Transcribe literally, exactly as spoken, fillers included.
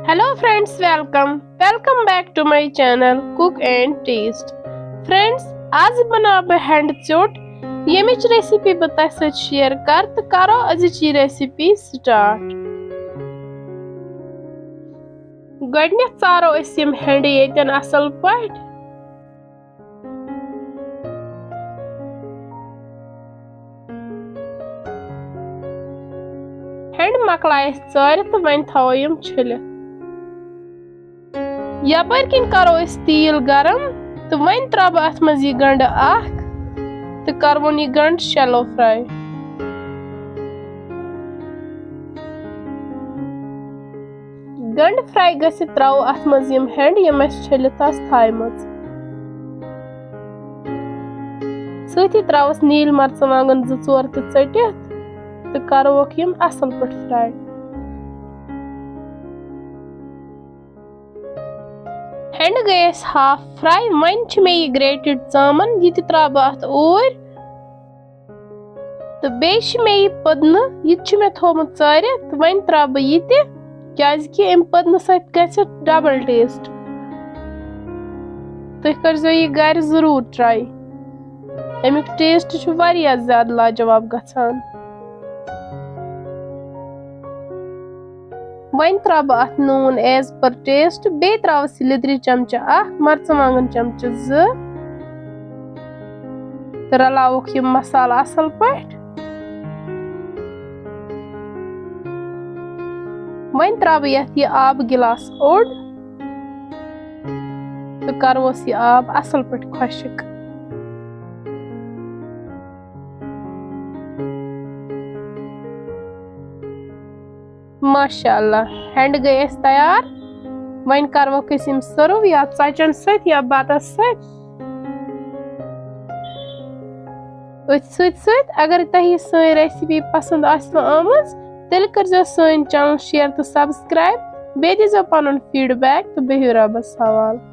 Hello friends, welcome, welcome back to my channel Cook and Taste. Friends, آز بناو بہٕ hand ژیوٚٹ، ییٚمِچ recipe بہٕ تۄہہِ سۭتۍ شیئر کرٕ، تہٕ کرو أزِچ یہِ ریسیپی سٹارٹ۔ گۄڈٕنیتھ ژارو أسۍ یِم ہینڈٕ ییٚتٮ۪ن اصل پٲٹھۍ۔ ہینڈ مۄکلایہِ اَسہِ ژٲرِتھ تہٕ وۄنۍ تھاوو یِم چھٔلِتھ۔ یپٲرۍ کِنۍ کرو أسۍ تیٖل گرم تہٕ وۄنۍ ترٛاوٕ بہٕ اَتھ منٛز یہِ گنڈٕ اکھ تہٕ کرون یہِ گنڈٕ shallow fry۔ گنڈٕ fry گٔژھِتھ ترٛاوو اَتھ منٛز یِم ہینڈ، یِم اَسہِ چھٔلِتھ آسہٕ تھایمَژٕ۔ سۭتی ترٛاوَس نیٖلۍ مرژٕوانٛگن زٕ ژور تہٕ ژٔٹِتھ تہٕ کَروکھ یِم اَصٕل پٲٹھۍ fry۔ ہینڈ گٔے اَسہِ half fry۔ وۄنۍ چھِ مےٚ یہِ grated ژامَن، یہِ تہِ ترٛاوٕ بہٕ اَتھ اوٗرۍ۔ تہٕ بیٚیہِ چھِ مےٚ یہِ پٔدنہٕ، یہِ تہِ چھُ مےٚ تھوٚومُت ژٲرِتھ، وۄنۍ ترٛاوٕ بہٕ یہِ تہِ، کیٛازِ کہِ اَمہِ پٔدنہٕ سۭتۍ گژھِ double taste۔ تُہۍ کٔرزیٚو یہِ گرِ ضروٗر try، اَمیُک taste چھُ واریاہ زیادٕ لاجواب گژھان۔ وۄنۍ ترٛاوٕ بہٕ اَتھ نوٗن as per taste، بیٚیہِ ترٛاوَس یہِ لیٚدرِ چمچہٕ اکھ، مرژٕوانٛگن چمچہٕ زٕ، تہٕ رلاوکھ یِم مسالہٕ اصل پٲٹھۍ۔ وۄنۍ ترٛاوٕ بہٕ یتھ یہِ آبہٕ گِلاس اوٚڑ تہٕ کروس یہِ آب اصل پٲٹھۍ خۄشٕک۔ ماشاء اللہ، ہینڈ گٔے اَسہِ تیار۔ وۄنۍ کروکھ أسۍ یِم serve یا ژۄچن سۭتۍ یا بتس سۭتۍ۔ أتھۍ سۭتۍ سۭتۍ اگر تۄہہِ یہِ سٲنۍ ریسیپی پسند آسِوٕ آمٕژ، تیٚلہِ کٔرزیٚو سٲنۍ channel share تہٕ subscribe، بیٚیہِ دیٖزیٚو پنُن feedback تہٕ بِہِو رۄبس حوالہٕ۔